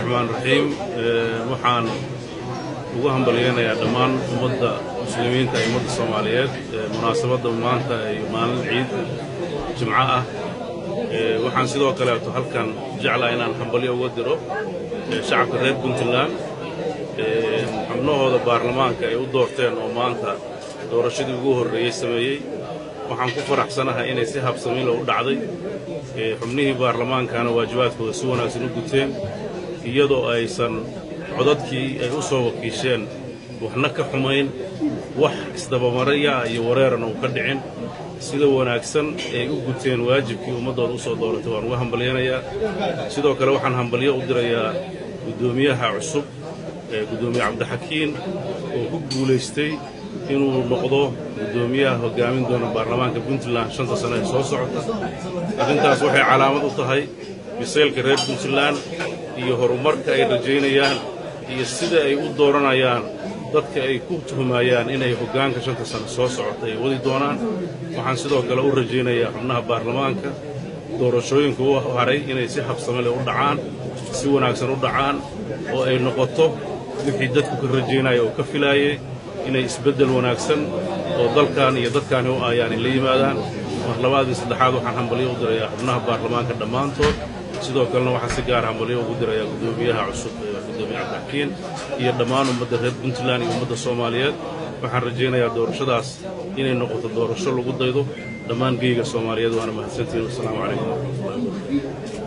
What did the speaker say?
Raxmaan raxiim. Waxaan ugu hambalyaynayaa dhammaan ummadda muslimiinta iyo ummadda Soomaaliyeed munaasabadda maanta ay maalin ciid jimco ah. Waxaan sidoo kaleeto halkan jeclaa inaan hambalyo uga diro shacabka reer Puntland, xubnahooda baarlamaanka ay u doorteen oo maanta doorashadii ugu horreeyey sameeyey. Waxaan ku faraxsanahay inay si habsamiila u dhacday, xubnihii baarlamaankana waajibaadkooda si wanaagsan u guteen, iyadoo aysan codadkii ay u soo wakiisheen waxna ka xumayn, wax isdabamaraya iyo wareerana uu ka dhicin. Sida wanaagsan ay u guteen waajibkii ummaddooda u soo dooratay waan uga hambalyaynayaa. Sidoo kale waxaan hambalyo u dirayaa guddoomiyaha cusub, guddoomiye Cabdixakiin, oo ku guulaystay inuu noqdo guddoomiyaha hoggaamin doona baarlamaanka Puntland 5-ta sano ee soo socota. Arrintaas waxay calaamad u tahay bisaylka reer Puntland iyo horumarka ay rajaynayaan iyo sida ay u dooranayaan dadka ay ku tuhumayaan inay hoggaanka 5-ta sano soo socota ay wadi doonaan. Waxaan sidoo kale u rajaynayaa xubnaha baarlamaanka doorashooyinka u haray inay si habsame leh u dhacaan, si wanaagsan u dhacaan, oo ay noqoto wixii dadku ka rajaynaya oo ka filaayay, inay isbeddel wanaagsan oo dalkan iyo dadkaani u aayaan ay la yimaadaan. Mar labaad iyo saddexaad waxaan hambalyo u dirayaa xubnaha baarlamaanka dhammaantood. Sidoo kalena waxaan si gaara hambalyo ugu dirayaa guddoomiyaha cusub, guddoomiye Cabdixakiin, iyo dhammaan ummadda reer Puntland iyo ummadda Soomaaliyeed. Waxaan rajaynayaa doorashadaas inay noqoto doorasho lagu daydo dhammaan geyga Soomaaliyeed. Waana mahadsantihiin. Wassalaamu calaykum waraxmatullahi wabarakatu.